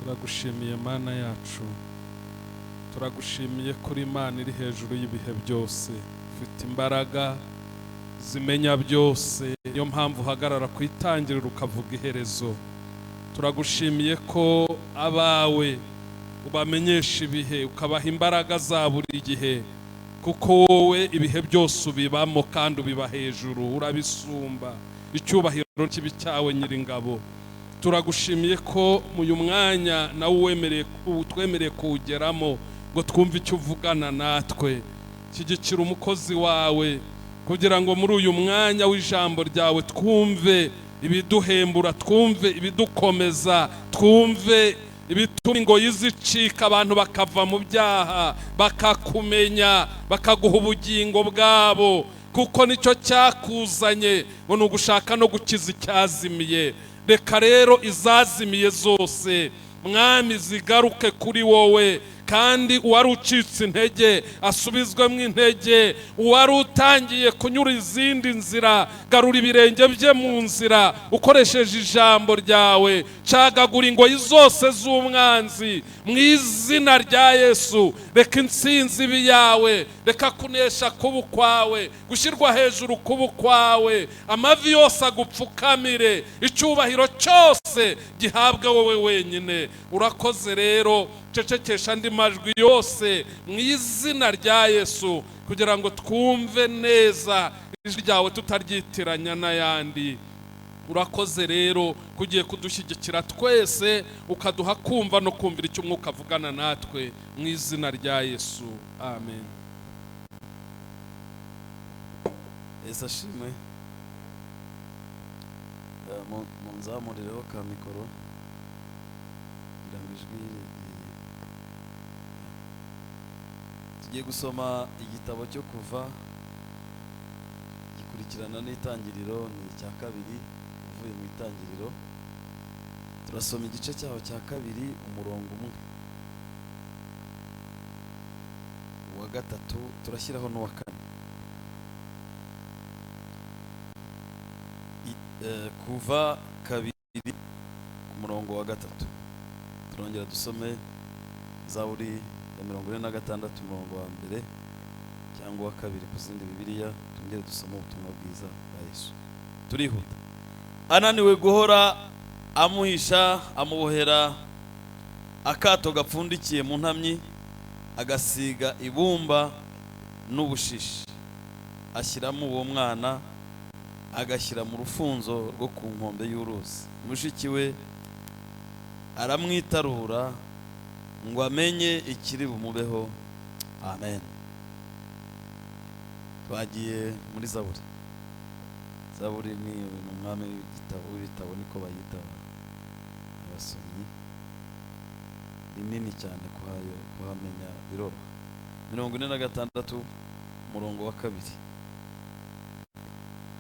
Turagushimiye Mana yacu, turagushimiye kuri Imana iri hejuru y'ibihe byose, ufite imbaraga zimenya byose, niyo mpamvu uhagarara ku itangiriro ukavuga iherezo. Turagushimiye ko abawe ubamenyesha ibihe, ukabaha imbaraga za buri gihe, kuko wowe ibihe byose ubibamo kandi ubiba hejuru, urabisumba. Icyubahiro kibe cyawe, Nyiringabo. Turagushimiye ko mu uyu mwanya nawe uwemereye, utwemereye kuwugeramo ngo twumve icyo uvugana natwe. Shyigikira umukozi wawe kugira ngo muri uyu mwanya w'ijambo ryawe twumve ibiduhembura, twumve ibidukomeza, twumve ibituma ingoyi zicika, abantu bakava mu byaha, bakakumenya, bakaguha ubugingo bwabo, kuko nicyo cyakuzanye, ngo ni ugushaka no gukiza icyazimiye. Reka rero izazimiye zose, Mwami, zigaruke kuri wowe, kandi uwari ucitse intege asubizwemo intege, uwari utangiye kunyura izindi nzira, garura ibirenge bye mu nzira ukoresheje ijambo ryawe. Cagagura ingoyi zose z'umwanzi mu izina rya Yesu. Reka intsinzi ibe iyawe, reka kunesha kuba ukwawe, gushyirwa hejuru kuba ukwawe, amavi yose agupfukamire, icyubahiro cyose gihabwe wowe wenyine. Urakoze rero, cecekesha andi majwi yose mu izina rya Yesu, kugira ngo twumve neza ijwi ryawe tutaryitiranya n'ayandi. Urakoze rero kugiye kudushyigikira twese, ukaduha kumva no kumvira icyo Umwuka avugana natwe, mu izina rya Yesu, amen. Yesu ashimwe. Munzamurireho ka mikoro kugira ngo ijwi tugiye gusoma igitabo cyo Kuva, gikurikirana n'Itangiriro, ni icya kabiri uvuye mu Itangiriro. Turasoma igice cyaho cya kabiri, umurongo umwe, uwa gatatu, turashyiraho n'uwa kane. Kuva 2 ku murongo wa 3. Turongera dusome Zaburi ya 46 umurongo wa mbere cyangwa uwa kabiri ku zindi Bibiliya, tongere dusome ubutumwa bwiza bwa Yesu. Turihuta. Ananiwe guhora amuhisha, amubohera akato gapfundikiye mu ntamyi, agasiga ibumba n'ubushishi, ashyiramo uwo mwana, agashyira mu rufunzo rwo ku nkombe y'uruzi. Mushiki we aramwitarura ngo amenye ikiri bumubeho. Amen. Twagiye muri Zaburi. Zaburi ni umwami w'ibitabo, niko bayita abasomyi. Ni nini cyane kuhamenya biroroha. 46 umurongo wa 2.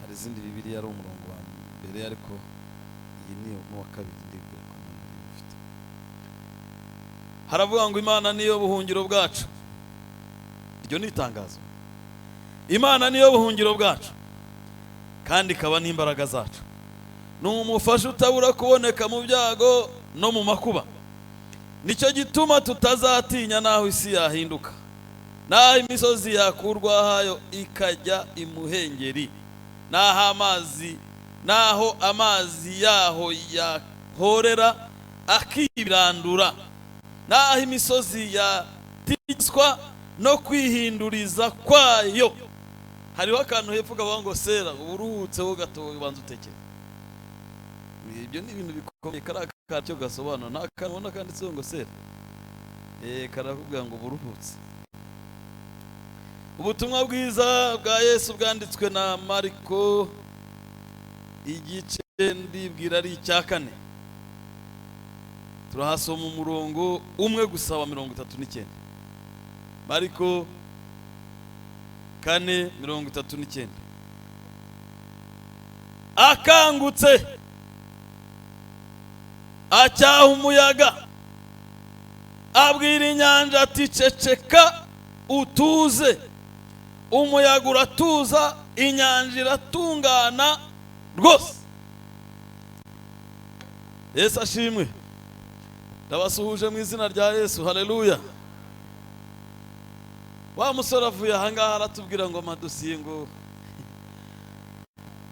Hari izindi Bibiliya ari umurongo wa mbere, ariko iyi ni uwa kabiri, ndibwira ko nta ufite. Haravuga ngo Imana niyo buhungiro bwacu. Iryo ni itangazo. Imana niyo buhungiro bwacu kandi ikaba n'imbaraga zacu. Ni umufasha utabura kuboneka mu byago no mu makuba. Nicyo gituma tutazatinya naho isi yahinduka, naho imisozi yakurwa hayo ikajya imuhengeri, naho amazi yaho yahorera akibirandura, naho imisozi yatiswa no kwihinduriza kwayo. Hariho akantu hepfo kavuga ngo sera, uruhutseho gato ubanza utekere. Ibyo ni ibintu bikomeye, kariya kacyo gasobanura. Nta kantu ubona kanditseho ngo sera, karakubwira ngo buruhutse. Ubutumwa bwiza bwa Yesu bwanditswe na Mariko, igice ndibwira ari icya 4. Turahasoma umurongo umwe gusa wa 39. Mariko 4:39. Akangutse acyaha umuyaga, abwira inyanja ati ceceka utuze. Umuyaga uratuza, inyanja iratungana rwose. Yesu ashimwe. Ndabasuhuje mu izina rya Yesu, haleluya. Wa musore avuye ahangaha aratubwira ngo amadosiye ngo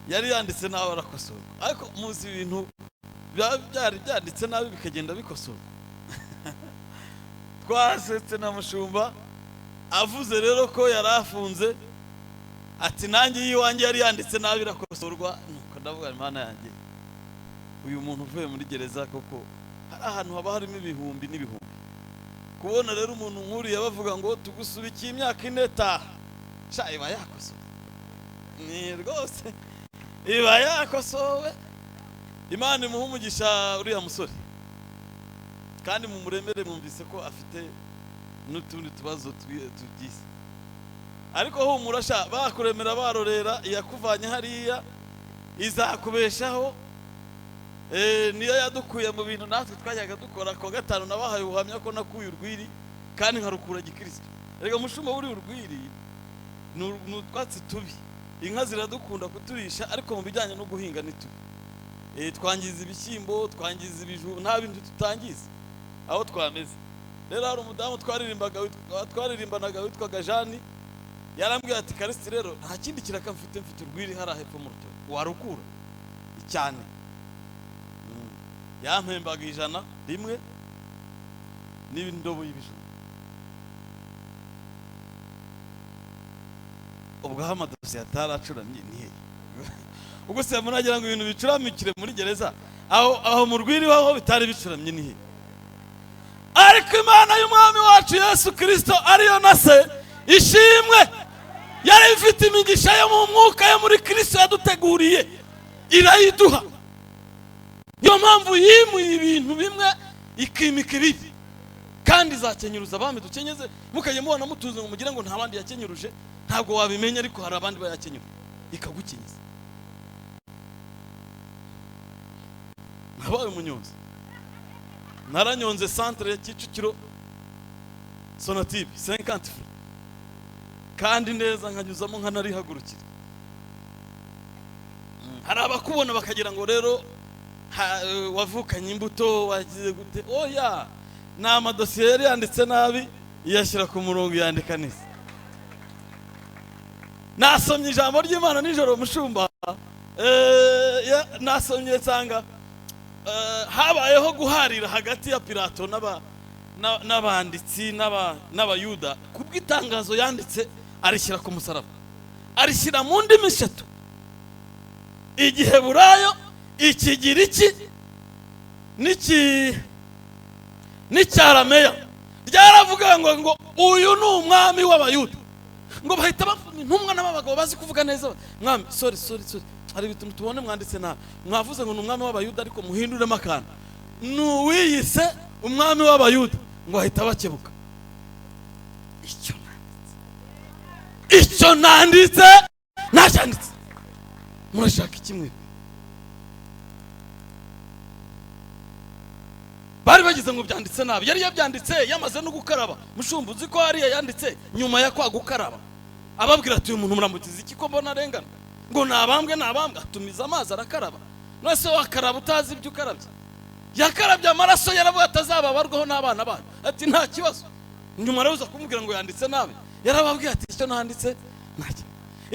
yari yanditse nabi arakosorwa, ariko muzi ibintu biba byari byanditse nabi bikagenda bikosorwa. Twasetse na mushumba avuze rero ko yari afunze, ati nanjye iwanjye yari yanditse nabi irakosorwa. Nuko ndavuga Imana yanjye, uyu muntu uvuye muri gereza koko, hari ahantu haba harimo ibihumbi n'ibihumbi. Kubona rero umuntu nk'uriya bavuga ngo tugusubikiye imyaka 4 taha, sha iba yakosowe, ni rwose iba yakosowe. Imana imuhe umugisha uriya musore, kandi mumuremere, mwumvise ko afite n'utundi tubazo tugize, ariko humura sha, bakuremera barorera, iyakuvanye hariya izakubeshaho. Niyo yadukuye mu bintu natwe twajyaga dukora. Ku wa gatanu nabahaye ubuhamya ko nakuye urwiri kandi nkarukura gikristo. Erega mushumba, buri urwiri ni utwatsi tubi, inka ziradukunda kuturisha, ariko mu bijyanye no guhinga ni tubi. Twangiza ibishyimbo, twangiza ibijumba, nta bintu tutangiza aho twameze. Rero hari umudamu twaririmbanaga witwaga Jani, yarambwiye ati Karisiti rero nta kindi kiraka mfite, mfite urwiri hariya hepfo mu rutoki, warukura cyane. Yampembaga 100 rimwe n'indobo y'ibijumba. Ubwo aho amadosiye ataracuramye ni hehe? Ubwo se muragira ngo ibintu bicuramikire muri gereza, aho mu rwiri aho bitari bicuramye ni hehe? Ariko Imana y'Umwami wacu Yesu Kristo ariyo na se ishimwe, yari ifite imigisha yo mu mwuka yo muri Kristo yaduteguriye, irayiduha. Niyo mpamvu yimuye ibintu bimwe ikimika ibibi, kandi izakenyuruza abami dukenyeze. Mukajya mubona mutuze ngo mugire ngo nta bandi yakenyuruje, ntabwo wabimenya, ariko hari abandi bayakenyura ikagukenyeza. Nabaye umunyonzi, naranyonze centre ya Kicukiro Sonatube 50 francs, kandi neza nkanyuzamo nkanarihagurukira. Hari abakubona bakagira ngo rero wavukanye imbuto, wagize gute. Oya, ni amadosiye yari yanditse nabi, iyashyira ku murongo, yandika neza. Nasomye ijambo ry'Imana nijoro mushumba, nasomye nsanga habayeho guharira hagati ya Pilato n'abanditsi n'Abayuda kubw'itangazo yanditse arishyira ku musaraba, arishyira mu ndimi 3, Igiheburayo, Ikigiriki n'Icyarameya. Ryaravuga ngo uyu ni umwami w'Abayuda. Ngo bahita bafunga intumwa n'abagabo bazi kuvuga neza, mwami sorry sorry sorry, hari ibintu tubone mwanditse nabi, mwavuze ngo ni umwami w'Abayuda ariko muhinduremo akantu, ni uwiyise umwami w'Abayuda. Ngo ahita bakebuka, icyo nanditse nacyanditse, murashaka iki mwe? Bari bagize ngo byanditse nabi, yari yabyanditse yamaze no gukaraba. Mushumba, uzi ko hariya yanditse nyuma ya kwa gukaraba, ababwira ati uyu muntu muramukiza iki ko mbona arengana? Ngo nabambwe nabambwe, atumiza amazi arakaraba. None wakaraba utazi ibyo ukarabye? Yakarabye amaraso, yaravuga atazababarwaho n'abana bayo, ati nta kibazo. Nyuma arabuza kumubwira ngo yanditse nabi, yarababwiye ati icyo nanditse ntacyo,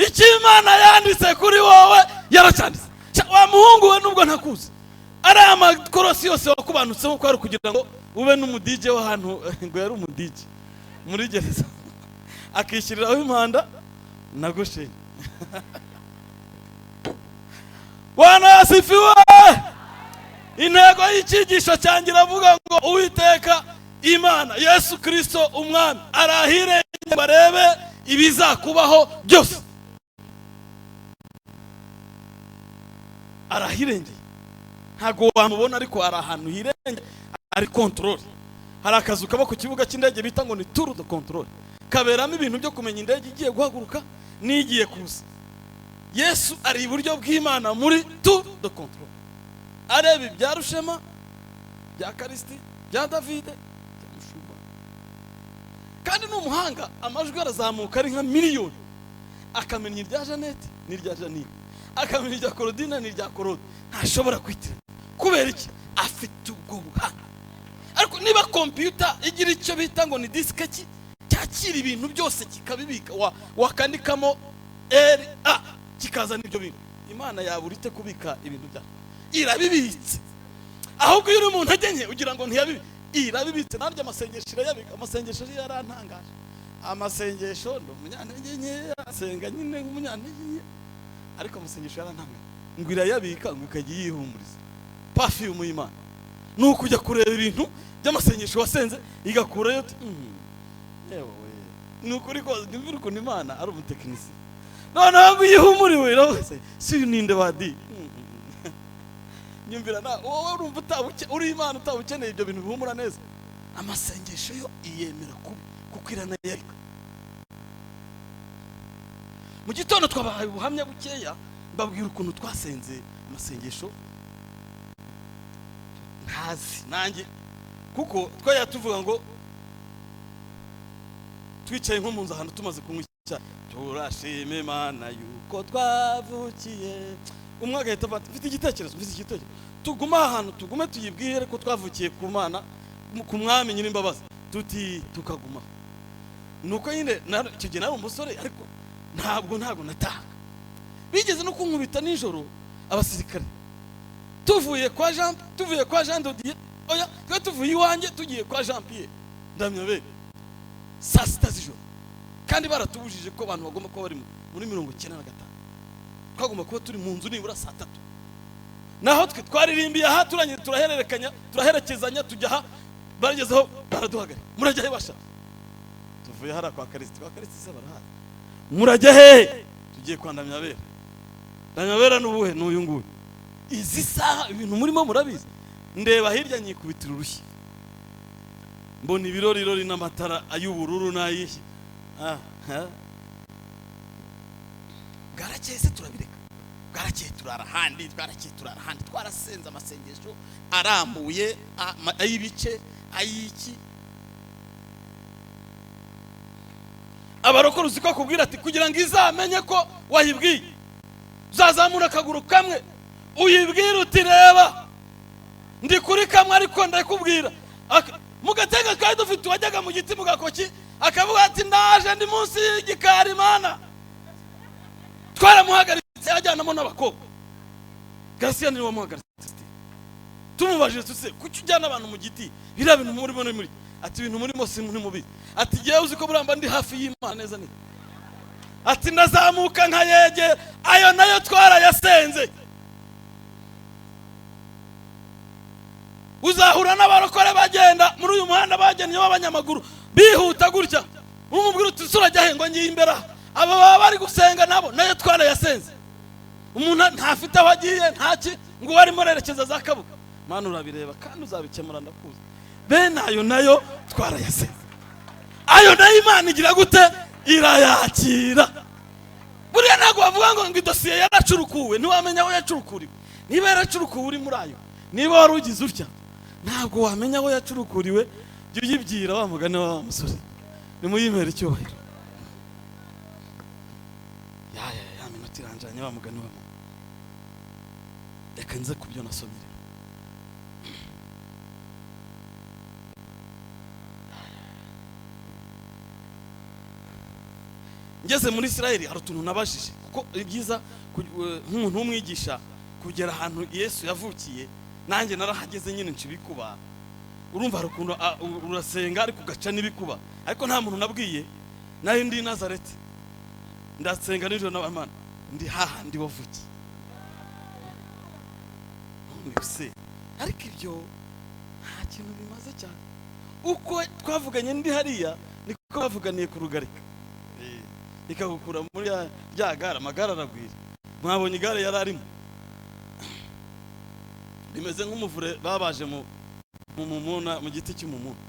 icyo Imana yanditse kuri wowe yaracyanditse. Wa muhungu we, nubwo ntakuzi, ari amakorosi yose wakubanutseho ko ari kugira ngo ube n'umudije w'ahantu, ngo yari umudije muri gereza, akishyiriraho impanda na Gosheni. Bwana asifiwe. Intego y'icyigisho cyanjye iravuga ngo Uwiteka Imana Yesu Kristo umwami arahirengeye barebe ibizakubaho byose. Arahirengeye, ntabwo wamubona, ariko ari ahantu hirengeye, ari control. Hari akazu kaba ku kibuga cy'indege bita ngo ni tour de control, kaberamo ibintu byo kumenya indege igiye guhaguruka n'igiye kuza. Yesu ari iburyo bw'Imana muri tour de control, areba ibya Rushema, bya Karisiti, bya Davide, bya Mushumba. Kandi ni umuhanga, amajwi arazamuka ari nka miliyoni, akamenya irya Jeannette n'irya Janine, akamenya irya Korodina n'irya Korode, ntashobora kwitiranya. Kubera iki? Afite ubwo buhanga. Ariko Niba kompiyuta igira icyo bita ngo ni disque cyakira ibintu byose kikabibika, wakandikamo R A kikazana ibyo bintu, Imana yabura ite kubika ibintu byayo? Irabibitse. Ahubwo iyo uri mu ntege nke ugira ngo ntiyabibi, irabibitse. Naryo amasengesho irayabika. Amasengesho yo yarantangaje. Amasengesho, ndi umunyantege nke, asenga nyine nk'umunyantege nke, ariko amasengesho yarantangaje, ngo irayabika, ngo ikajya yihumuriza. Perfume y'Imana ni ukujya kureba ibintu by'amasengesho wasenze, igakurayo uti, yewe, ni ukuri kose, nyumvira ukuntu Imana ari umutekinisiye. Noneho ngo uyihumuriwe, iravuga se, si uyu ninde badi? Nyumvira na wowe, urumva uri Imana utaba ukeneye ibyo bintu bihumura neza? Amasengesho yo iyemera kubi kuko iranayarika. Mu gitondo twabahaye ubuhamya bukeya, mbabwira ukuntu twasenze amasengesho ntazi nanjye, kuko twajya tuvuga ngo twicaye nko mu nzu ahantu tumaze kunywa icyayi, turashima Imana yuko twavukiye. Umwe agahita avuga ati, mfite igitekerezo, mfite igitekerezo, tugume aha hantu, tugume tuyibwire ko twavukiye ku Mana, ku Mwami Nyir'imbabazi, tuti tukaguma. Nuko nyine icyo gihe nari umusore, ariko ntabwo natahaga. Bigeze no kunkubita nijoro abasirikare, tuvuye kwa Jean Dodier, oya, twe tuvuye iwanjye tugiye kwa Jean Pierre Ndamyabere saa 6 z'ijoro, kandi baratubujije ko abantu bagomba kuba bari muri 95, twagomba kuba turi mu nzu nibura saa 3. Naho twe twaririmbiye aha, turangije turahererekanya, turaherekezanya, tujya aha, bagezeho baraduhagarika. Murajya he basha? Tuvuye hariya kwa Karisiti. Kwa Karisiti se barahari? Murajya hehe? Tugiye kwa Ndamyabera. Ndamyabera ni ubuhe? Ni uyu nguyu. Izi saha ibintu murimo murabizi? Ndeba hirya, nyikubitira urushyi, mbona ibirorirori n'amatara ay'ubururu n'ay'iki. Ah, ha. Bwarakeye se turabireka, bwarakeye turara ahandi, bwarakeye turara ahandi. Twarasenze amasengesho arambuye, ay'ibice, ay'iki. Abarokore, uzi ko akubwira ati kugira ngo izamenye ko wayibwiye, uzazamura akaguru kamwe uyibwire uti reba ndi kuri kamwe, ariko ndakubwira. Mu gatega kari dufite uwajyaga mu giti mu gakoki, akavuga ati ndaje, ndi munsi y'igikari Mana. Twaramuhagaritse, ajyanamo n'abakobwa. Garcia niwe wamuhagaritse. Tumubajije tuse kuki ujyana abantu mu giti, biriya bintu murimo ni muri, ati ibintu murimo si muri mubi, ati jyewe uzi ko buramba ndi hafi y'Imana neza neza, ati ndazamuka nkayegera. Ayo nayo twarayasenze. Uzahura n'abarokore bagenda muri uyu muhanda bagennye w'abanyamaguru, bihuta gutya, umubwira uti urajya he? Ngo ngiye imbere aha. Aba baba bari gusenga nabo, nayo twarayasenze. Umuntu ntafite aho agiye, ntaki, ngo uwo arimo arerekeza za Kabuga. Mana urabireba kandi uzabikemura, ndakuzi. Bene ayo nayo twarayasenze. Ayo nayo Imana igira gute? Irayakira. Buriya ntabwo bavuga ngo idosiye yaracurukuwe, ntiwamenya aho yacurukuriwe. Niba yaracurukuwe uri muri ayo, niba wari ugize utya, ntabwo wamenya aho yacurukuriwe. Jya uyibwira wa mugani wa musore, nimuyimere icyubahiro. Ya ya ya, minota iranjanye wa mugani wa muntu. Reka nze ku byo nasomye rero. Ngeze muri Isirayeli hari utuntu nabajije, kuko ibyiza nk'umuntu w'umwigisha kugera ahantu Yesu yavukiye, nanjye narahageze nyine nca ibikuba. Urumva hari ukuntu urasenga ariko ugaca n'ibikuba, ariko nta muntu nabwiye. Nari ndi i Nazareti, ndasenga nijoro n'Abamana, ndi hahandi wavukiye. None se ariko ibyo nta kintu bimaze cyane. Uko twavuganye ndi hariya niko bavuganiye ku Rugarika. Ikagukura muri rya gare, amagare aragwira. Mwabonye igare yari arimo rimeze nk'umuvure babaje mu mumuna, mu giti cy'umumuna.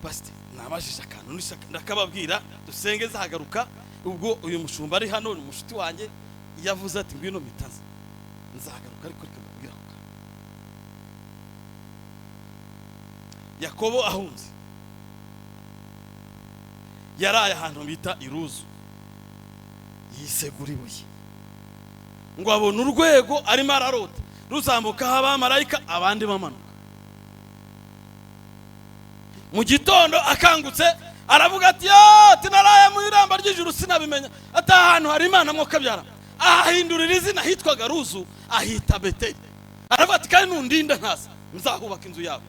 Pasite, nabajije akantu ndakababwira, dusenge zahagaruka. Ubwo uyu mushumba ari hano ni umushuti wanjye, yavuze ati ngwino mitaze nzagaruka, ariko reka mbabwire ako kantu. Yakobo ahunze yaraye ahantu bita Iruzu, yisegura ibuye. Ngo abona urwego arimo ararota ruzamukaho abamarayika, abandi bamanuka. Mu gitondo akangutse aravuga ati: "Yo, tinaraye mu iramba ry'ijuru sinabimenya." Ati: "Ahantu hari Imana mwo kabyara." Ahahindurira izina, hitwaga Ruzu ahita Beteli. Aravuga ati: "Kandi nundinda nkaza nzahubaka inzu yawe.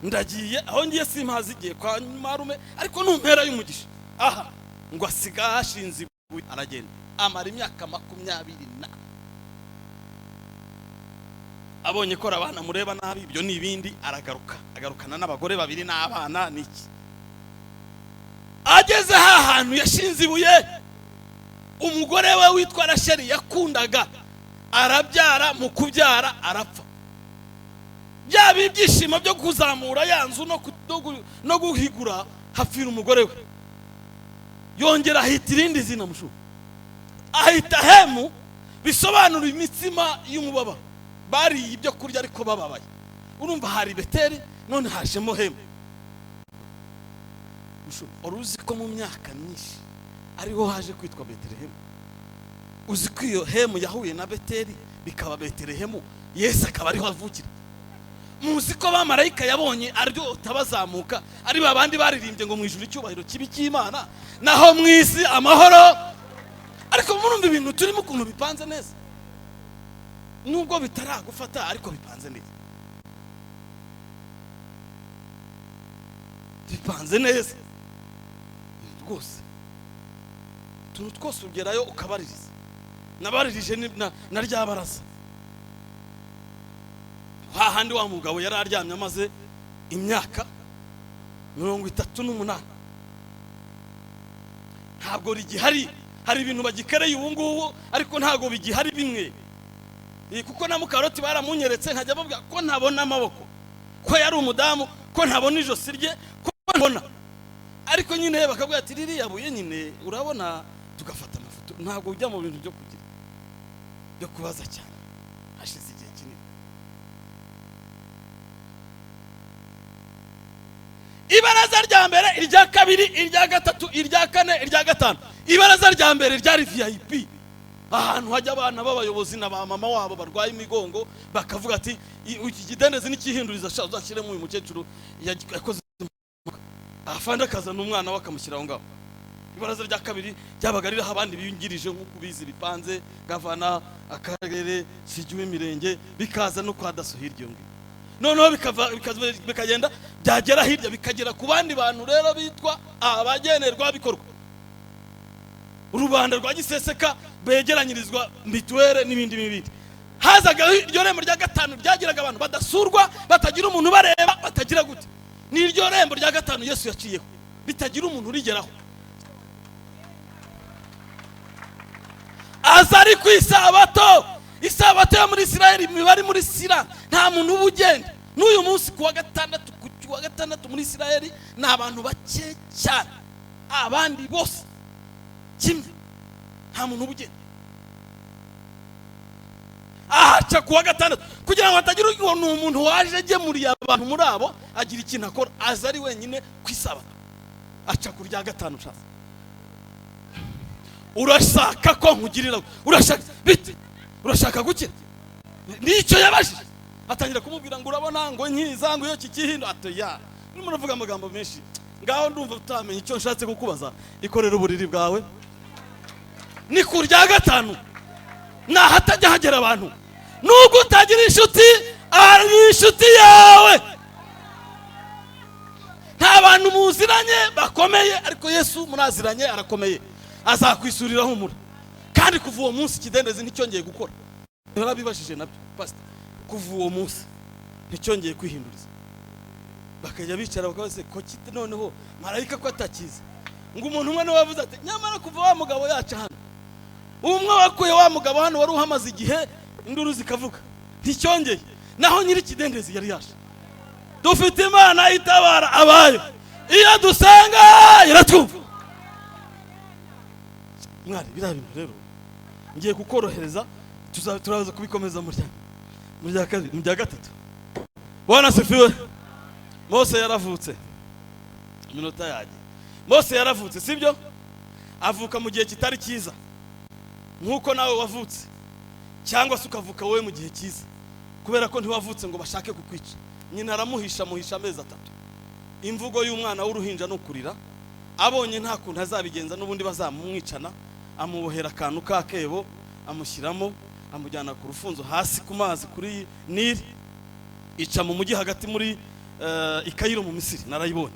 Ndagiye, aho ngiye simpazi, igihe kwa marume, ariko numpera y'umugisha aha." Ngo asiga hashinze ibuye, aragenda, amara imyaka 20 na abonye ko abana mureba nabi, ibyo ni ibindi. Aragaruka, agarukana n'abagore babiri n'abana n'iki. Ageze ha hantu yashinze ibuye, umugore we witwa Rasheli yakundaga arabyara. Mu kubyara arapfa. Byaba ibyishimo byo kuzamura ya nzu no guhigura, hapfira umugore we. Yongera ahita irindi zina, mushu, ahita Hemu, bisobanura imitsima y'umubabaro. Bariye ibyo kurya ariko bababaye. Urumva hari Beteli, none hajemo Hemu. Mushu, wari uzi ko mu myaka myinshi ariho haje kwitwa Betelehemu? Uzi ko iyo Hemu yahuye na Beteli bikaba Betelehemu, Yesu akaba ariho avukira? Muzi ko abamarayika yabonye aryota bazamuka ari babandi baririmbye ngo: "Mu ijuru icyubahiro kibi cy'Imana, naho mu isi amahoro"? Ariko murumva ibintu turimo ukuntu bipanze neza, nubwo bitaragufata, ariko bipanze neza, bipanze neza rwose. Utuntu twose ugerayo ukabaririza. Nabaririje na rya baraza, hahandi wa mugabo yari aryamye amaze imyaka 38. Ntabwo rigihari. Hari ibintu bagikereye ubu ngubu, ariko ntabwo bigihari bimwe. Kuko na mukaroti baramunyeretse, nkajya bavuga ko ntabona amaboko, ko yari umudamu, ko ntabona ijosi rye, ko ntabona. Ariko nyine bakavuga ati: "Ririya buye nyine urabona." Tugafata amafoto. Ntabwo ujya mu bintu byo kugira byo kubaza cyane, hashize igihe kinini. Ibaraza rya mbere, irya kabiri, irya gatatu, irya kane, irya gatanu. Ibaraza rya mbere ryari VIP, ahantu hajya abana b'abayobozi na ba mama wabo barwaye imigongo, bakavuga ati: "Iki kidendezi nikihinduriza sha uzashyiremo uyu mukecuru yakoze impanuka." Afande akazana umwana we akamushyira aho ngaho. Ibaraza rya kabiri ryabaga ririho abandi biyungirije, nk'uko ubizi bipanze: gavana, akarere, sijya imirenge, bikaza no kwa DASSO hirya iyo ngiyo. Noneho bikagenda, byagera hirya bikagera ku bandi bantu rero bitwa abagenerwabikorwa, rubanda rwa giseseka, begeranyirizwa mituweli n'ibindi n'ibindi. Hazaga iryo rembo rya gatanu ryagiraga abantu badasurwa, batagira umuntu ubareba, batagira gute. Ni iryo rembo rya gatanu Yesu yaciyeho, bitagira umuntu urigeraho. Aza ari ku isabato. Isabato yo muri Isirayeli imibare muri Sira, nta muntu uba ugenda. N'uyu munsi ku wa gatandatu, ku wa gatandatu muri Isirayeli ni abantu bake cyane, abandi bose kimwe, nta muntu uba ugenda. Ahaca ku wa gatandatu kugira ngo hatagira uwo ni umuntu waje agemuriye abantu muri abo agira ikintu akora. Aza ari wenyine ku isabato, aca ku rya gatanu. Ushatse, urashaka ko nkugirira, urashaka bite? Urashaka gukira? Nicyo yabajije. Atangira kumubwira ngo: "Urabona," ngo "nkiza," ngo "iyo kikihindo." Ati: "Ya, urimo uravuga amagambo menshi ngaho, ndumva utamenya icyo nshatse kukubaza. Ikorera uburiri bwawe." Ni ku rya gatanu, ni ahatajya hagera abantu. Nubwo utagira inshuti, ari inshuti yawe. Nta bantu muziranye bakomeye, ariko Yesu muraziranye, arakomeye, azakwisurira humura. Kandi kuva uwo munsi ikidendezi nticyongeye gukora. Narabibajije nabyo, pastor. Kuva uwo munsi nticyongeye kwihinduriza. Bakajya bicara bakabaza ko kite noneho marayika ko atakiza. Ngo umuntu umwe niwe wavuze ati: "Nyamara kuva wa mugabo yaca hano, umwe wakuye wa mugabo hano wari uhamaze igihe, induru zikavuga, nticyongeye." Naho nyiri ikidendezi yari yaje. Dufite Imana itabara abayo, iyo dusenga iratwumva. Mwari biriya bintu rero ngiye kukorohereza, turaza kubikomeza mu rya kabiri, mu rya gatatu. Bwana asifiwe. Mose yaravutse, iminota yagiye. Mose yaravutse, sibyo? Avuka mu gihe kitari cyiza, nk'uko nawe wavutse. Cyangwa se ukavuka wowe mu gihe cyiza, kubera ko ntiwavutse ngo bashake kukwica. Nyina aramuhisha, amuhisha amezi 3. Imvugo y'umwana w'uruhinja ni ukurira. Abonye nta kuntu azabigenza n'ubundi bazamumwicana, amubohera akantu k'akebo, amushyiramo, amujyana ku rufunzo hasi ku mazi kuri Nili, ica mu mujyi hagati muri i Kayiro mu Misiri, narayibonye.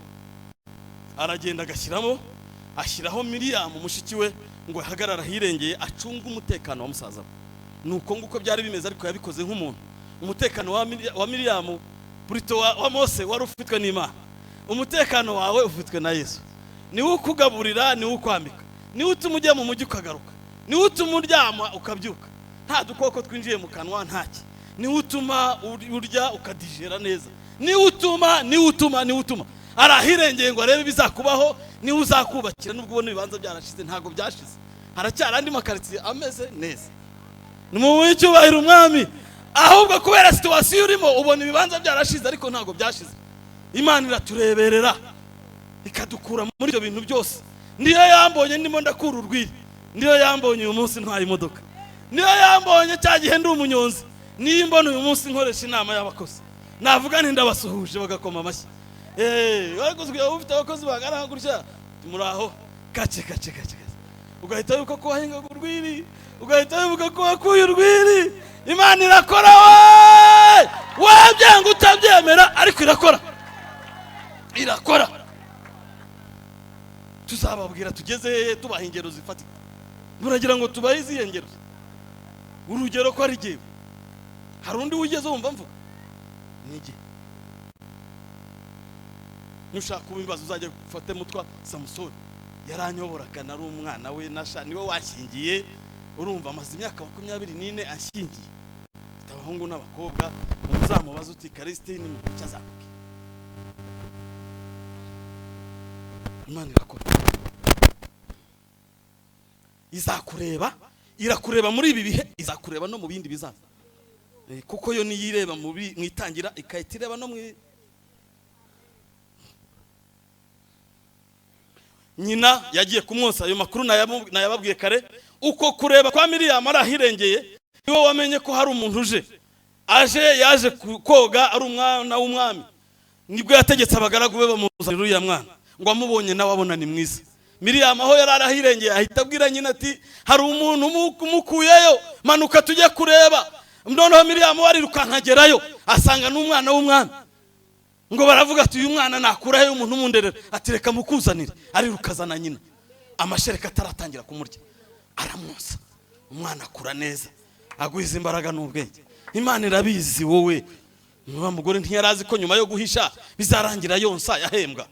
Aragenda agashyiramo, ashyiraho Miriyamu mushiki we ngo ahagarare ahirengeye acunge umutekano wa musaza we. Nuko nguko byari bimeze, ariko yabikoze nk'umuntu. Umutekano wa Miriyamu Purito wa Mose wari ufitwe n'Imana. Umutekano wawe ufitwe na Yesu. Niwe ukugaburira, niwe ukwambika, niwe utuma ujya mu mujyi ukagaruka, niwe utuma uryama ukabyuka nta dukoko twinjiye mu kanwa, ntaki. Niwe utuma urya ukadijera neza, niwe utuma, niwe utuma, niwe utuma. Ari ahirengeye ngo arebe ibizakubaho, niwe uzakubakira. Nubwo ubona ibibanza byarashize, ntabwo byashize, haracyari andi makaritsiye ameze neza. Ni mu icyubahiro umwami. Ahubwo kubera situation urimo ubona ibibanza byarashize, ariko ntabwo byashize. Imana iratureberera ikadukura muri ibyo bintu byose. Niyo yambonye ndimo ndakura urwiri, niyo yambonye uyu munsi ntwaye imodoka, niyo yambonye cya gihe ndi umunyonzi, niyo imbona uyu munsi nkoresha inama y'abakozi, navuga nti ndabasuhuje bagakoma amashyi. Wari ufite abakozi bangana gutya, muri aho gace gace gace gace, ugahita wibuka ko wahingaga urwiri, ugahita wibuka ko wakuye urwiri. Imana irakora, we wabyanga utabyemera, ariko irakora, irakora. Tuzababwira tugeze hehe, tubaha ingero zifatika. Muragira ngo tubahe izihe ngero? Urugero ko ari jyewe, hari undi wigeze wumva mvuga? Ni jye. Nushaka kubibaza uzajya ufate mutwa Samusoni, yaranyoboraga, nari umwana we, nasha niwe washyingiye. Urumva amaze imyaka 24 anshyingiye, afite abahungu n'abakobwa. Muzamubaze uti Karisitini mu cyo azakubwira. Imana irakora, izakureba, irakureba muri ibi bihe, izakureba no mu bindi bizaza. Kuko yo niyireba mu itangira, ikahita ireba no mu. Nyina yagiye kumwosa, ayo makuru nayababwiye kare. Uko kureba kwa Miriyamu ari ahirengeye, niwe wamenye ko hari umuntu uje. Aje yaje koga ari umwana w'umwami, nibwo yategetse abagaragu be bamuzanira uriya mwana, ngo amubonye nawe abona ni mwiza. Miriyamu aho yari ahirengeye ahita abwira nyina ati hari umuntu umukuyeyo, manuka tujye kureba. Noneho Miriyamu arirukanka agerayo, asanga n'umwana w'umwami. Ngo baravuga ati uyu mwana nakurahe umuntu umunderera? Ati reka mukuzanire. Ariruka azana nyina, amashereka ataratangira kumurya, aramwosa. Umwana akura neza, agwiza imbaraga n'ubwenge. Imana irabizi. Wowe wa mugore ntiyarazi ko nyuma yo guhisha bizarangira yonsa yahembwa,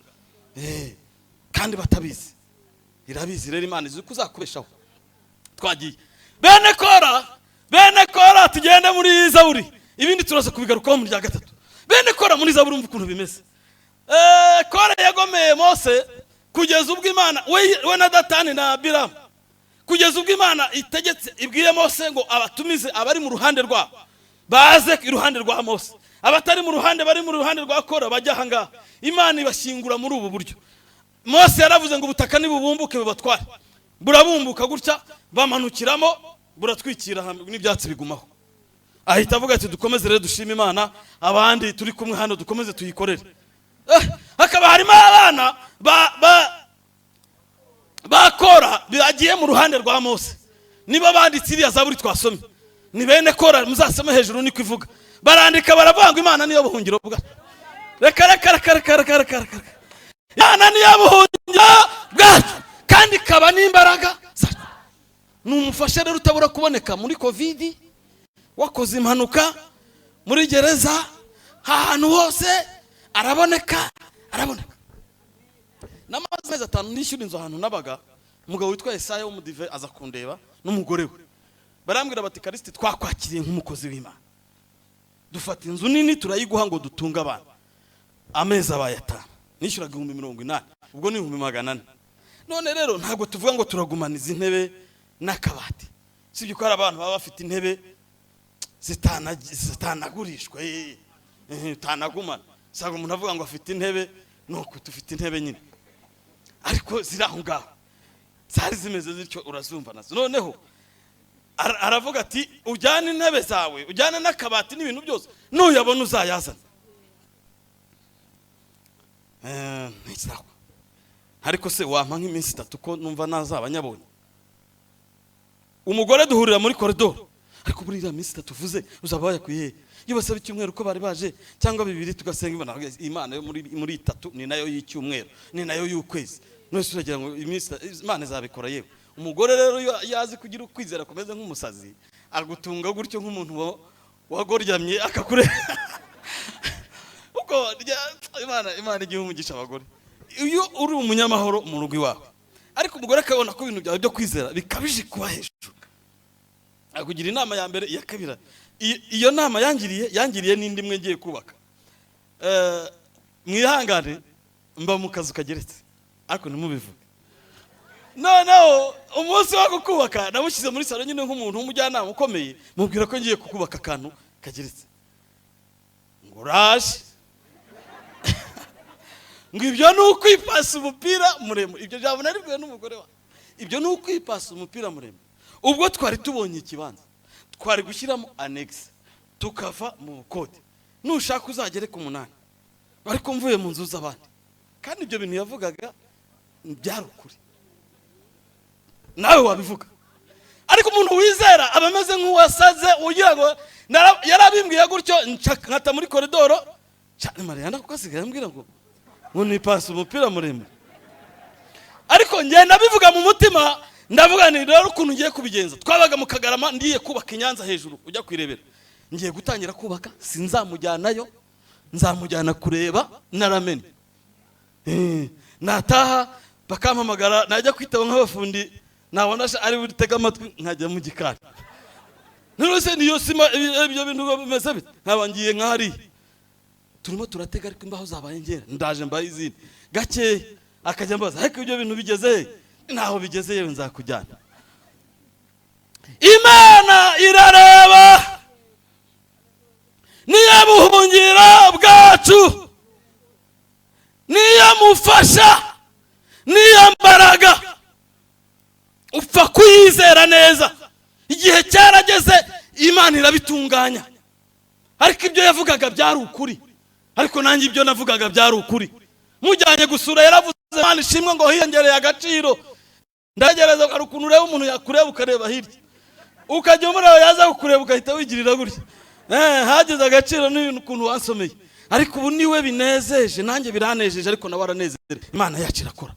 kandi batabizi. Irabizi rero, Imana izi ko uzakubeshaho. Twagiye bene Kora, bene Kora, tugende muri Zaburi, ibindi turaza kubigarukaho mu rya gatatu. Bene Kora muri Zaburi, umva ukuntu bimeze. Kora yagomeye Mose kugeza ubwo Imana we na Datani na Biramu, kugeza ubwo Imana itegetse ibwiye Mose ngo abatumize abari mu ruhande rwabo baze iruhande rwa Mose, abatari mu ruhande bari mu ruhande rwa Kora bajya aha ngaha. Imana ibashyingura muri ubu buryo. Mose yaravuze ngo ubutaka nibubumbuke bubatware, burabumbuka gutya, bamanukiramo, buratwikira n'ibyatsi bigumaho. Ahita avuga ati dukomeze rero dushime Imana, abandi turi kumwe hano dukomeze tuyikorere. Hakaba harimo abana ba Kora bagiye mu ruhande rwa Mose, niba banditse iriya zaburi twasomye, ni bene Kora, muzasome hejuru niko ivuga. Barandika baravuga ngo Imana niyo buhungiro bwacu. Reka reka reka reka reka reka reka, Imana niyo buhungiro bwacu kandi ikaba n'imbaraga zacu. Ni umufasha rero utabura kuboneka muri Covid, wakoze impanuka, muri gereza, ahantu hose araboneka, araboneka. Namaze amezi 5 nishyura inzu ahantu nabaga. Umugabo witwa Yesaya w'umudive aza kundeba n'umugore we, barambwira bati Karisiti twakwakiriye nk'umukozi w'Imana, dufata inzu nini turayiguha ngo dutunge abana. Amezi abaye 5 nishyuraga 80,000, ubwo ni 400,000. None rero ntabwo tuvuga ngo turagumana izi ntebe n'akabati, sibyo ko hari abantu baba bafite intebe zitanagurishwa, utanagumana. Usanga umuntu avuga ngo afite intebe, nuko dufite intebe nyine, ariko ziri aho ngaho zari zimeze zityo, urazumva nazo. Noneho Aravuga ati ujyane intebe zawe, ujyane n'akabati n'ibintu byose, nuyabona uzayazana. Ntikizakwa. Ariko se wampa nk'iminsi 3 ko numva nazaba nyabonye? Umugore duhurira muri koridoro, ariko buri iriya minsi 3 uvuze uzaba wayakuye he? Iyo basaba icyumweru ko bari baje cyangwa 2 tugasenga Imana. Imana yo muri 3 ni nayo y'icyumweru, ni nayo y'ukwezi. None se uragira ngo iminsi Imana izabikora? Yewe, umugore rero iyo yazi kugira ukwizera kumeze nk'umusazi, agutunga gutyo nk'umuntu wagoryamye akakure. Uko Imana igihe umugisha abagore, iyo uri umunyamahoro mu rugo iwawe, ariko umugore akabona ko ibintu byawe byo kwizera bikabije kuba hejuru, akugira inama ya mbere, iya kabiri. Iyo nama yangiriye n'indi imwe ngiye kubaka. Mwihangane, mba mu kazu kageretse ariko ntimubivuge. Noneho umunsi wo kukubaka namushyize muri salo nyine nk'umuntu w'umujyanama ukomeye, mubwira ko ngiye kukubaka akantu kageretse. Ngo uraje, ngo ibyo ni ukwipasa umupira muremure. Ibyo jambo naribwiwe n'umugore wa, ibyo ni ukwipasa umupira muremure. Ubwo twari tubonye ikibanza twari gushyiramo annexe tukava mu bukode, nushaka uzagere ku 8, ariko mvuye mu nzu z'abandi. Kandi ibyo bintu yavugaga byari ukuri, nawe wabivuga. Ariko umuntu wizera aba ameze nk'uwasaze, ugira ngo yarabimbwiye gutyo, nkata muri koridoro cyane. Mariya kuko asigaye ambwira ngo nipase umupira muremure, ariko ngenda bivuga mu mutima, ndavuga nti rero ukuntu ngiye kubigenza, twabaga mu Kagarama, ngiye kubaka i Nyanza hejuru ujya kwirebera, ngiye gutangira kubaka, sinzamujyanayo, nzamujyana kureba naramene. Nataha bakampamagara, najya kwitaba nk'abafundi, nabona ari butege amatwi nkajya mu gikari. None se niyo sima ibyo bintu bimeze bite? Nkaba ngiye nk'ahariya turimo turatega, ariko imbaho zabaye ngera, ndaje mbaye izindi gakeya, akajya ambaza ariko ibyo bintu bigeze he? Ntaho bigeze, yewe nzakujyana. Imana irareba, niyo buhungiro bwacu, niyo mufasha, niyo mbaraga, upfa kuyizera neza. Igihe cyarageze Imana irabitunganya. Ariko ibyo yavugaga byari ukuri, ariko nanjye ibyo navugaga byari ukuri. Mujyanye gusura yaravuze Imana ishimwe ngo hiyongereye agaciro. Ndagereza, hari ukuntu ureba umuntu yakureba ukareba hirya, ukajya umureba yaza kukureba ugahita wigirira gutya. Hagize agaciro n'ibintu ukuntu wansomeye. Ariko ubu niwe binezeje, nanjye biranejeje, ariko nawe aranezerewe. Imana yacu irakora.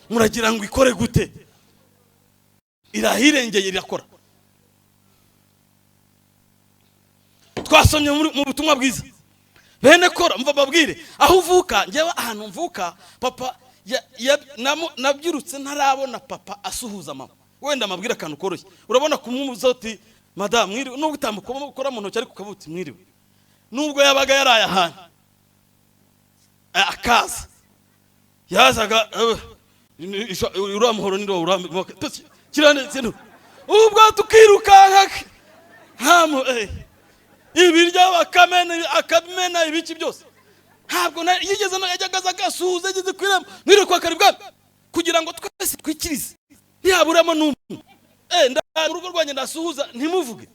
Muragira ngo ikore gute? Irahirengeye, irakora. Twasomye mu butumwa bwiza bene Kora. Mva mbabwire aho uvuka. Njyewe ahantu mvuka, papa nabyirutse ntarabona papa asuhuza mama. Wenda amabwire akantu koroshye, urabona kumwumuza uti madamu mwiriwe, nubwo utamukora mu ntoki ariko ukavuga uti mwiriwe. Nubwo yabaga yaraye ahantu akaza, yazaga uriya muhoro ni uriya, ubwo tukirukanka ibiryo bakamena, akamena ibiki byose. Ntabwo yigeze yajyaga aza agasuhuza, ageze ku irembo mwiriwe kwa Karibwami, kugira ngo twese twikirize, ntihaburamo n'umwe. Mu rugo rwanjye ndasuhuza ntimuvuge,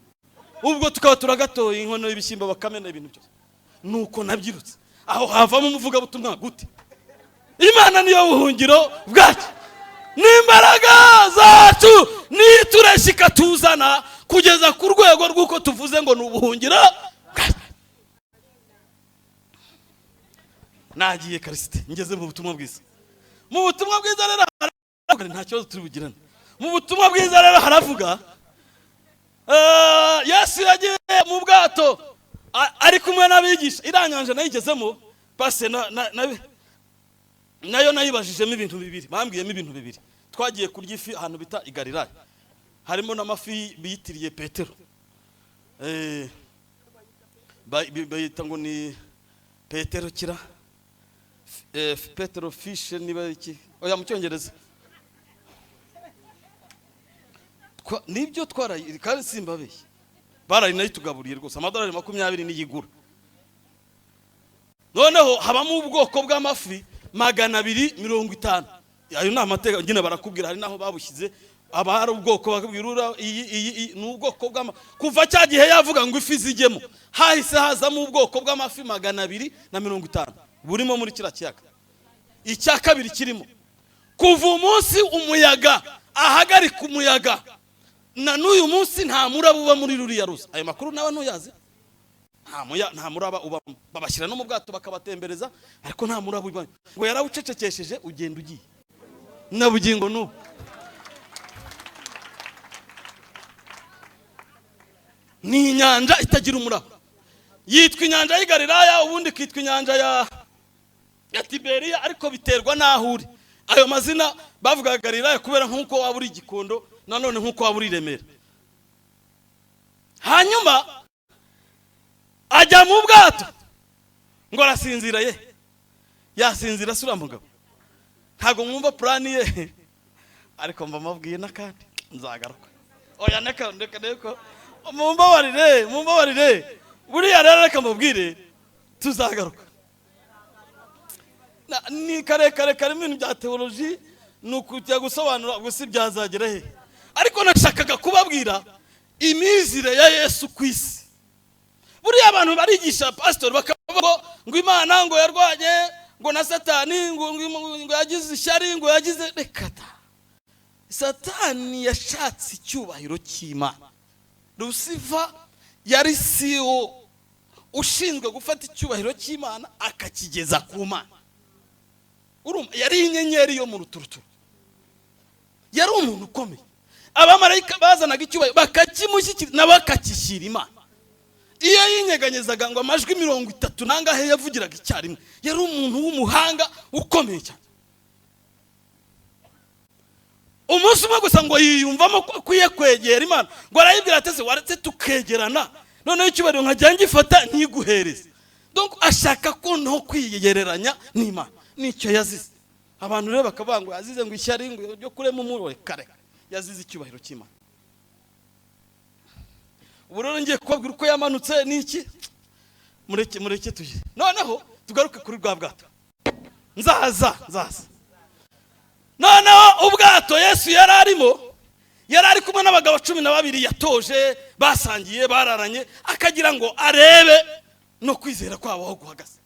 ubwo tukaba turagatoye inkono y'ibishyimbo bakamena ibintu byose. Nuko nabyirutse aho havamo umuvugabutumwa gute? Imana niyo buhungiro bwacu n'imbaraga zacu, nitureshya ikatuzana kugeza ku rwego rw'uko tuvuze ngo ni ubuhungiro bwacu. Nagiye Karisite, ngeze mu butumwa bwiza. Mu butumwa bwiza rero haravuga, nta kibazo turi bugirane. Mu butumwa bwiza rero haravuga, Yesu yagiye mu bwato ari kumwe n'abigisha. Iriya nyanja nayigezemo pase nayo nayibajijemo ibintu bibiri, bambwiyemo ibintu bibiri. Twagiye kurya ifi ahantu bita i Galilaya, harimo n'amafi biyitiriye Petero, bayita ngo ni Petero kira Petero fishe niba iki, oya mu cyongereza nibyo twarayi, kandi simbabeshye barayi nayitugaburiye rwose, amadolari 20 niyigura. Noneho habamo ubwoko bw'amafi 250. Ayo ni amateka nyine barakubwira, hari naho babushyize. Aba hari ubwoko bakabwira ura iyi ni ubwoko bw'ama, kuva cya gihe yavuga ngo ifi zijyemo, hahise hazamo ubwoko bw'amafi 250 burimo muri kiriya kiyaga. Icya kabiri kirimo, kuva umunsi umuyaga ahagarika umuyaga na n'uyu munsi nta muraba uba muri ruriya ruzi. Ayo makuru nawe ntuyazi. Nta muraba ubamo. Babashyira no mu bwato bakabatembereza, ariko nta muraba ubamo. Ngo yarawucecekesheje, ugenda ugiye na bugingo n'ubu. Ni inyanja itagira umuraba, yitwa inyanja y'i Galilaya, ubundi ikitwa inyanja ya Tiberiya, ariko biterwa n'aho uri. Ayo mazina bavugaga Galilaya kubera nk'uko waba uri i Gikondo, nanone nk'uko waba uri i Remera. Hanyuma ajya mu bwato ngo arasinzira, ye yasinzira se uriya mugabo? Ntabwo mwumva plan ye, ariko mba mabwiye n'akandi nzagaruka. Oya, neka reka reka, mumbabarire, mumbabarire. Buriya rero reka mbabwire, tuzagaruka. Ni karekare, karimo ibintu bya théologie, ni ukujya gusobanura gusa ibyazagera he. Ariko nashakaga kubabwira imizire ya Yesu ku isi. Buriya abantu barigisha, pasitori, bakavuga ngo Imana ngo yarwanye ngo na Satani, ngo yagize ishyari, ngo yagize. Reka da! Satani yashatse icyubahiro cy'Imana. Lucifer yari CEO ushinzwe gufata icyubahiro cy'Imana akakigeza ku Mana. Urumva, yari inyenyeri yo mu ruturuturu, yari umuntu ukomeye. Abamarayika bazanaga icyubahiro bakakimushyikira, nawe akakishyira Imana. Iyo yinyeganyezaga ngo amajwi 30 n'angahe yavugiraga icyarimwe. Yari umuntu w'umuhanga ukomeye cyane. Umunsi umwe gusa ngo yiyumvamo ko akwiye kwegera Imana, ngo arayibwira ati: "Se waretse tukegerana, noneho icyubahiro nkajya ngifata ntiguhereze?" Donc ashaka ko no kwigereranya n'Imana, nicyo yazize. Abantu rero bakavuga ngo yazize ngo ishyari, ngo ryo kurema umuriro. Kare, yazize icyubahiro cy'Imana. Ubu rero ngiye kubabwira uko yamanutse n'iki. Mureke, mureke tujye noneho tugaruke kuri bwa bwato. Nzaza, nzaza. Noneho ubwato Yesu yari arimo, yari ari kumwe n'abagabo 12 yatoje, basangiye, bararanye, akagira ngo arebe no kwizera kwabo aho guhagaze.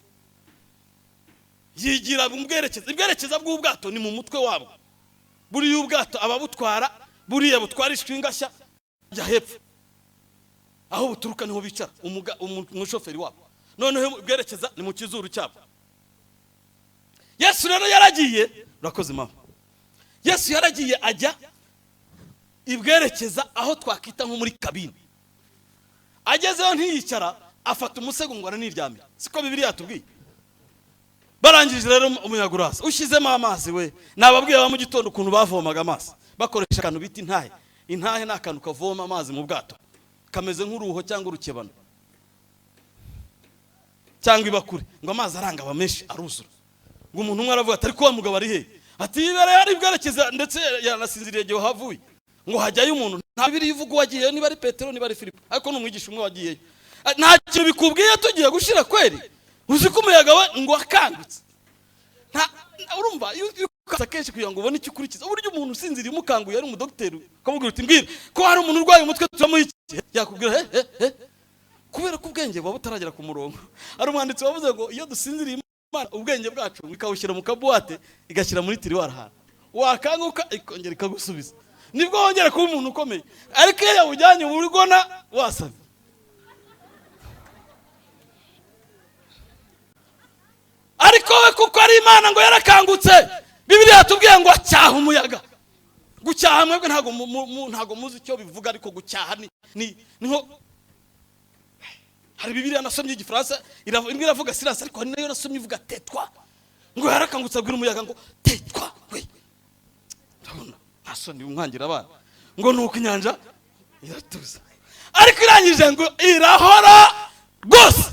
Yigira mu bwerekezo. Ibwerekeza bw'ubwato ni mu mutwe wabwo. Buriya ubwato ababutwara, buriya butwarishwa ingashya, jya hepfo aho buturuka niho bicara umushoferi wabo. Noneho bwerekeza ni mu kizuru cyabo. Yesu rero yaragiye. Urakoze mama. Yesu yaragiye ajya ibwerekeza, aho twakita nko muri cabine. Agezeyo ntiyicara, afata umusego ngo araniryamira. Siko Bibiliya yatubwiye? Barangije rero umuyaga uraza, ushyizemo amazi. We nababwiye ba mu gitondo ukuntu bavomaga amazi bakoresha akantu bita intahe. Intahe ni akantu kavoma amazi mu bwato, kameze nk'uruho cyangwa urukebano cyangwa ibakure. Ngo amazi aranga aba menshi, aruzura. Ngo umuntu umwe aravuga ati: "Ariko wa mugabo ari he?" Ati: "Yibereye ari bwerekeza, ndetse yanasinziriye igihe havuye." Ngo hajyayo umuntu, nta biri ivuga uwagiyeyo, niba ari Petero, niba ari Filipo, ariko ni umwigisha umwe wagiyeyo. Nta kintu bikubwiye? Tugiye gushira kweri, uzi ko umuyaga we. Ngo akangutse, nta urumva iyo ukasa kenshi kugira ngo ubone icyo ukurikiza. Uburyo umuntu usinziriye umukanguye, ari umudogiteri, ukamubwira uti: "Mbwira ko hari umuntu urwaye umutwe, turamuha iki?" Yakubwira he he he, kubera ko ubwenge buba butaragera ku murongo. Hari umwanditsi wavuze ngo iyo dusinziriye, Imana ubwenge bwacu ikawushyira mu kabuwate, igashyira muri tiroir ahantu, wakanguka ikongera ikagusubiza, nibwo wongera kuba umuntu ukomeye. Ariko iyo yawujyanye uba urigona wasamye. Ariko we kuko ari Imana, ngo yarakangutse. Bibiliya yatubwiye ngo acyaha umuyaga. Gucyaha, mwebwe ntabwo muzi icyo bivuga, ariko gucyaha ni nko hari Bibiliya nasomye igifaransa, imwe iravuga silence, ariko hari nayo nasomye ivuga "tais-toi". Ngo yarakangutse abwira umuyaga ngo: "Tais-toi we!" Urabona nta soni umwangira abana? Ngo nuko inyanja iratuza, ariko irangije ngo irahora rwose.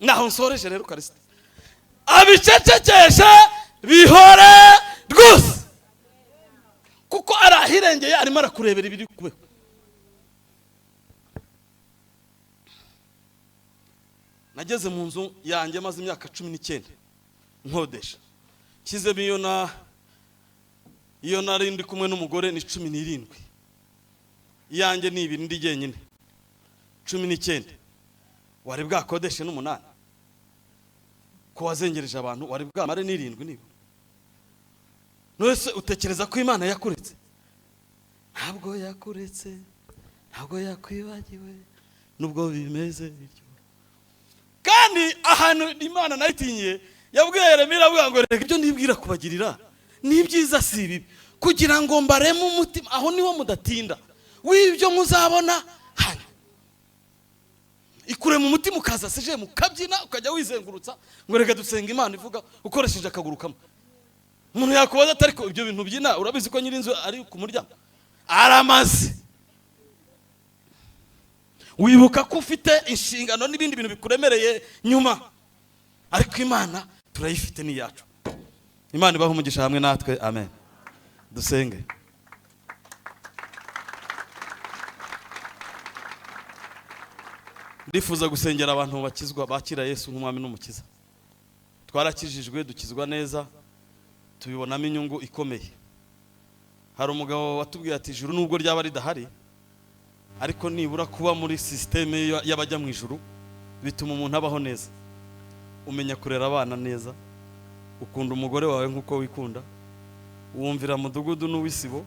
Naho nsoreje rero, Karisita abicecekeshe bihore rwose, kuko ari ahirengeye, arimo arakurebera ibiri kubeho. Nageze mu nzu yanjye maze imyaka 19 nkodesha, nshyizemo iyo na Iyo nari ndi kumwe n'umugore ni 17, iyanjye ni 2 ndi jyenyine 19. Wari bwakodeshe n'8 ko wazengereje abantu, wari bwamare n'7 nibura. None utekereza ko Imana yakuretse? Ntabwo yakuretse, ntabwo yakwibagiwe nubwo bimeze bityo. Kandi ahantu Imana nayitinyiye, yabwiye Yeremiya, iravuga ngo reka ibyo nibwira kubagirira ni ibyiza si ibibi, kugira ngo mbareme umutima. Aho niho mudatinda w'ibyo muzabona hano. Ikure mu mutima ukaza seje mukabyina, ukajya wizengurutsa ngo reka dusenga Imana ivuga ukoresheje akaguru kamwe. Umuntu yakubaza atari ko ibyo bintu byina, urabizi ko nyir'inzu ari ku muryango aramaze. Wibuka ko ufite inshingano n'ibindi bintu bikuremereye nyuma, ariko Imana turayifite ni iyacu. Imana ibahe umugisha hamwe natwe, amen. Dusenge. Ndifuza gusengera abantu bakizwa, bakira Yesu nk'umwami n'umukiza. Twarakijijwe, dukizwa neza, tubibonamo inyungu ikomeye. Hari umugabo watubwiye ati ijuru nubwo ryaba ridahari, ariko nibura kuba muri système y'abajya mu ijuru bituma umuntu abaho neza. Umenya kurera abana neza, ukunda umugore wawe nk'uko wikunda, wumvira mudugudu n'uwisibo,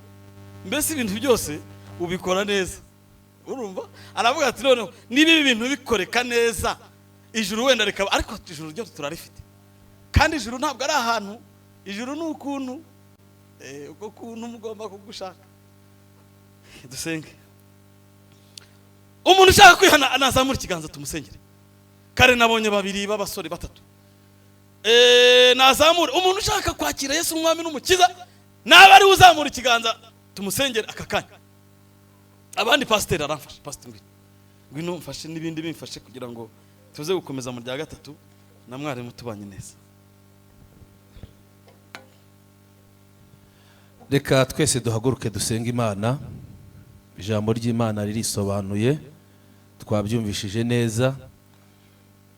mbese ibintu byose ubikora neza. Urumva aravuga ati noneho niba ibi bintu bikoreka neza, ijuru wenda rikaba, ariko ijuru ryo turarifite. Kandi ijuru ntabwo ari ahantu, ijuru ni ukuntu, uko kuntu mugomba kugushaka. Dusenge. Umuntu ushaka kwihana nazamura ikiganza tumusengere. Kare nabonye babiri b'abasore batatu. Nazamura. Umuntu ushaka kwakira Yesu umwami n'umukiza naba ari uzamura ikiganza tumusengere aka kanya. Abandi pasiteri aramfasha, pasiteri ngwino mfashe n'ibindi bimfashe kugira ngo tuze gukomeza mu rya gatatu na mwarimu tubanye neza. Reka twese duhaguruke dusenge Imana. Ijambo ry'Imana ririsobanuye, twabyumvishije neza.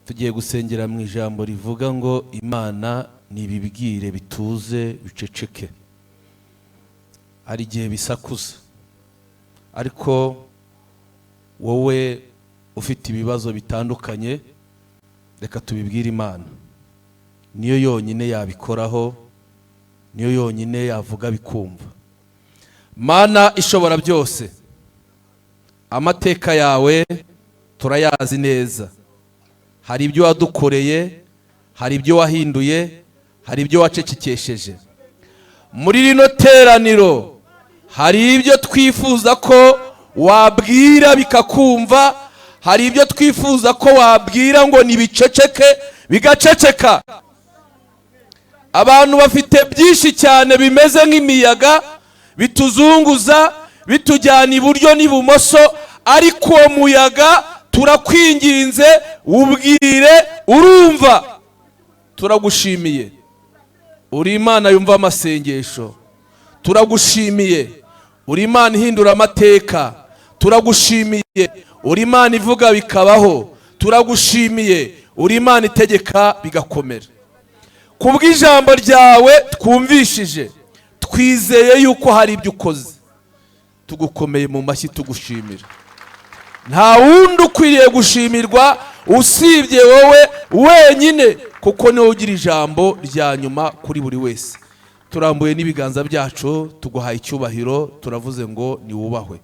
Tugiye gusengera mu ijambo rivuga ngo Imana nibibwire bituze biceceke. Hari igihe bisakuza, ariko wowe ufite ibibazo bitandukanye reka tubibwire Imana. Niyo yonyine yabikoraho, niyo yonyine yavuga bikumva. Mana ishobora byose, amateka yawe turayazi neza. Hari ibyo wadukoreye, hari ibyo wahinduye, hari ibyo wacecekesheje. Muri rino teraniro hari ibyo twifuza ko wabwira bikakumva, hari ibyo twifuza ko wabwira ngo nibiceceke bigaceceka. Abantu bafite byinshi cyane bimeze nk'imiyaga bituzunguza, bitujyana iburyo n'ibumoso, ariko uwo muyaga turakwinginze ubwire urumva. Turagushimiye, uri Imana yumva amasengesho. Turagushimiye, uri Imana ihindura amateka. Turagushimiye, uri Imana ivuga bikabaho. Turagushimiye, uri Imana itegeka bigakomera. Kubw'ijambo ryawe twumvishije, twizeye yuko hari ibyo ukoze. Tugukomeye mu mashyi tugushimira. Nta wundi ukwiriye gushimirwa usibye wowe wenyine, kuko niwe ugira ijambo rya nyuma kuri buri wese. Turambuye n'ibiganza byacu, tuguhaye icyubahiro, turavuze ngo niwubahwe.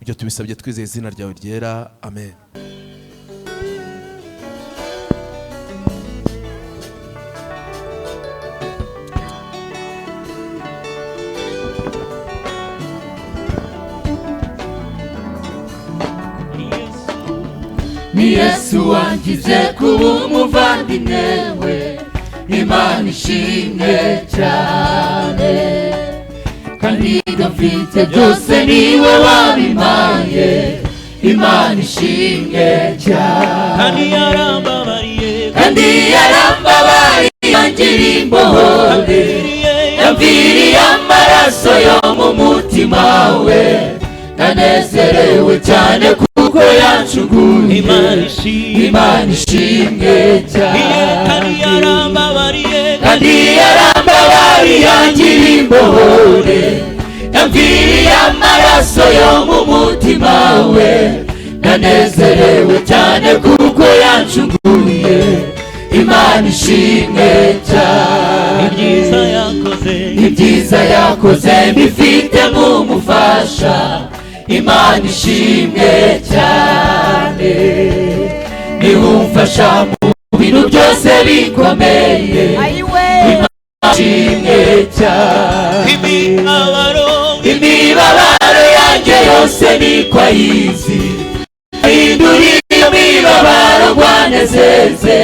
Ibyo tubisabye twizeye izina ryawe ryera, amen. Ni Yesu wangize kuba umuvandimwe we, Imana ishimwe cyane. Kandi ibyo mfite byose niwe wabimpaye, Imana ishimwe cyane. Kandi yarambabariye angira imbohe, yamviriye amaraso yo mu mutima we. Nanezerewe cyane kuko yancuguye, Imana ishimwe cyane. Kandi yarambabariye angira imbohore, yamviriye amaraso yo mu mutima we. Ndanezerewe cyane kuko yancunguye. Imana ishimwe cyane. Ibyiza yakoze, Ibyiza yakoze mbifite nk'umufasha. Imana ishimwe cyane, niwe umfasha mu bintu byose bikomeye. Imana ishimwe cyane. Imibabaro, Imibabaro yanjye yose niko ayizi, ahindura iyo mibabaro rwanezeze.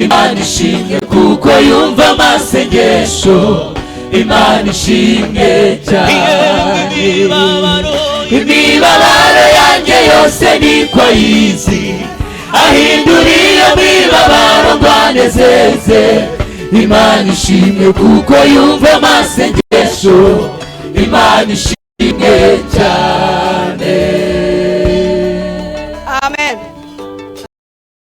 Imana ishimwe kuko yumva amasengesho. Imana ishimwe cyane. Imibabaro, Imibabaro yanjye yose niko ayizi, ahindura iyo mibabaro rwanezeze. Imana ishimwe kuko yumva amasengesho. Imana ishimwe cyane.